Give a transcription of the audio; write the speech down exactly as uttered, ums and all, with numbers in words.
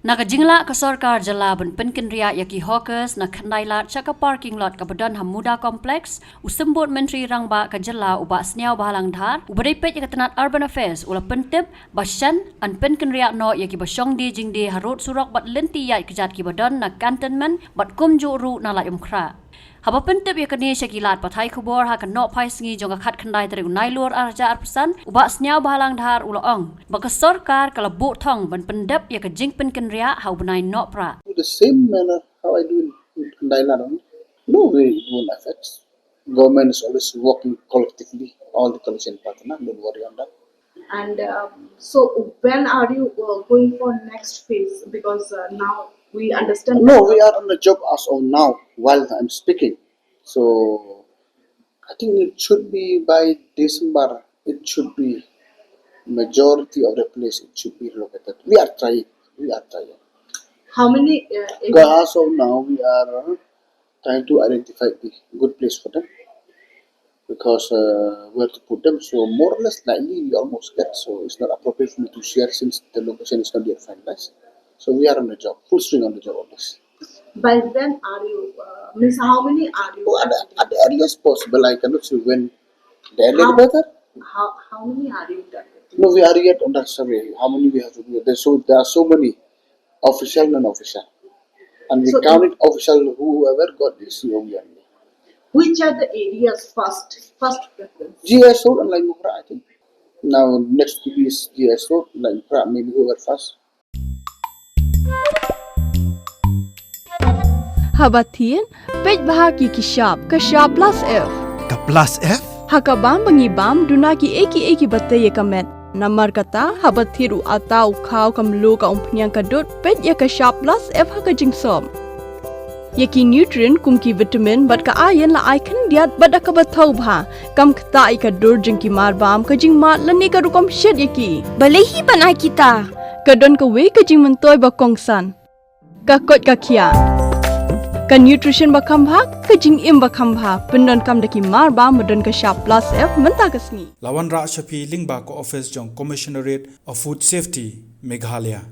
Na ka jinglah ka sorkar jylla ban pynkynriah ïa ki hawkers na Khyndai Lad sha ka parking lot kaba don ha Muda Complex, u Symbud Myntri Rangbah ka jylla u Bah Sniawbhalang Dhar, uba dei peit ïa ka tnat Urban Affairs, u la pyntip ba shen yn pynkynriah noh ïa kiba shong die jingdie harud surok bad lynti ïaid kjat kiba don na cantonment bad kumjuh ruh na Laitumkhrah. Haba pyntip ïa kane sha ki lad pathai khubor ha ka nohphai sngi jong ka khatkhyndai tarik u Nailur arhajar arphew san, u Bah Sniawbhalang Dhar u la ong ba ka sorkar ka la buh thong ban pyndep ïa ka jingpynkynriah ha u bnai Nohprah. In the same manner how I do in, in Khyndai Lad only. No, we don't affect. Government is always working collectively, all the coalition partner, don't worry on that. And um, so, when are you uh, going for next phase? Because uh, now we understand. No, we are on the job as of now, while I'm speaking. So, I think it should be by December, it should be majority of the place, it should be relocated. We are trying, we are trying. How many? Uh, Because as of now, we are trying to identify the good place for them. Because uh, where to put them, so more or less likely we almost get. So it's not appropriate for me to share since the location is not yet finalized. So we are on the job, full swing on the job on this. By when are you? Uh, means, how many are you? Oh, at, at the earliest possible, I cannot say when. The earlier the better. How, how many are you targeting? No, we are yet under survey. How many we have to do? There's so there are so many official, non-official, and we So counted official whoever got the C O V only. Which are the areas first? First preference. G S Road and Laitumkhrah, I think. Now next to be is G S Road, Laitumkhrah, maybe whoever first. Haba thied, peit bha ki ki shap, ka shap plus F. Ka plus F? Ha ka bam ba ngi bam, duna ki ei ki ei kiba tei ïa ka met. Namar kata, haba thied u atta, u khaw, ka mluh, ka umphniang, ka dud, peit ïa ka shap plus F ha ka jingsop. Ïa ki nutrient kum ki vitamin bad ka iron la ai khyndiat bad da kaba thaw bha. Kam ktah ïa ka dur jong ki marbam, ka jingmad lane ka rukom shet ïa ki. Balei hi ban ai kita? Ka don kawei ka jingmyntoi ba kongsan. Ka koit ka khiah. Ka nutrition ba kham bha, ka jingim ba kham bha, pyndonkam da ki marbam ba don ka shap plus F mynta ka sngi. La wanrah sha phi lyngba ka office jong Commissionerate of Food Safety, Meghalaya.